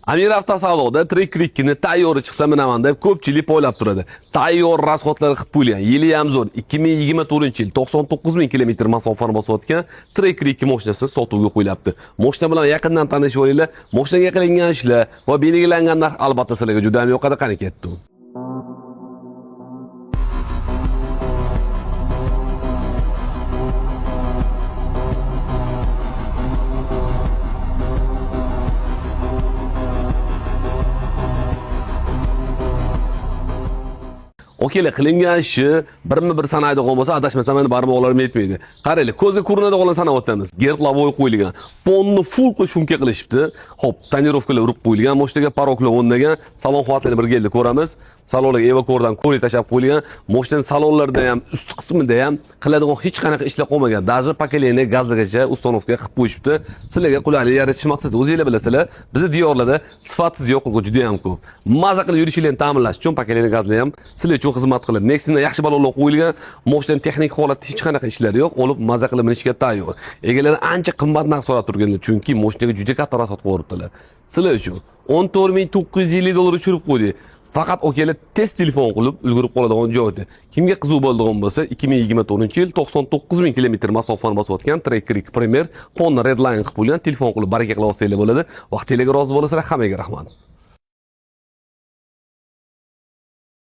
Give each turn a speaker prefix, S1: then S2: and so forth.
S1: Amir Avtosavdoda Tracker 2 ni tayyori chiqsa minaman deb ko'pchilik poylab turadi. Tayyor расход lari qilib qo'yilgan. Yili ham zo'r. 2024-yil 99 ming kilometr masofani bosayotgan Tracker 2 mashinasi sotuvga qo'yilyapti. Mashina bilan yaqindan tanishib olinglar. Mashinaga qilingan ishlar va belgilangan narx albatta sizlarga juda ham yoqadi. Qani ketdi. Okeylar, qilingan ishi birma bir sanaydigan bo'lsa, adashmasam meni barmoqlarim yetmaydi. Qaranglar, ko'zga ko'rinadigan sanab o'tamiz. Gerb лобовой qo'yilgan. Ponni full qilib шумка qilishibdi. Xo'p, тонировка lar urib qo'yilgan, moshinaga порог lar o'rnagan. Salon holatlarini birga endi ko'ramiz. Salonlarga Evakordan ko'rik tashlab qo'yilgan. Moshinani salonlarida ham, ust qismida ham qiladigan hech qanaqa ishlar qolmagan. Даже поколение gazgacha установка qilib qo'yishibdi. Sizlarga qulaylik yaratish maqsadida o'zinglar bilasizlar, bizni diyorlarda sifatsiz yoqilg'i juda ham ko'p. Maza qilib yurishinglarni ta'minlash uchun поколение gazlar ham sizlar uchun xizmat qiladi. Nexia yaxshi balonlar qo'yilgan, moshinani texnik holatda hech qanaqa ishlari yo'q, olib maza qilib minishga tayyor. Egalari ancha qimmat narx so'rab turganlar, chunki moshinaga juda katta расход qo'yibdilar. Sizlar uchun 14 950 dollar tushirib qo'ydik. Faqat okalar tez telefon qilib ulgurib qoladigan joyda. Kimga qiziq bo'ladigan bo'lsa, 2024-yil 99 ming kilometr masofani bosayotgan Tracker 2 Premier Ponna Redline qilib qo'yilgan, telefon qilib baraka qilib olsanglar bo'ladi. Vaqtinglarga rozi bo'lasizlar, hammaga rahmat.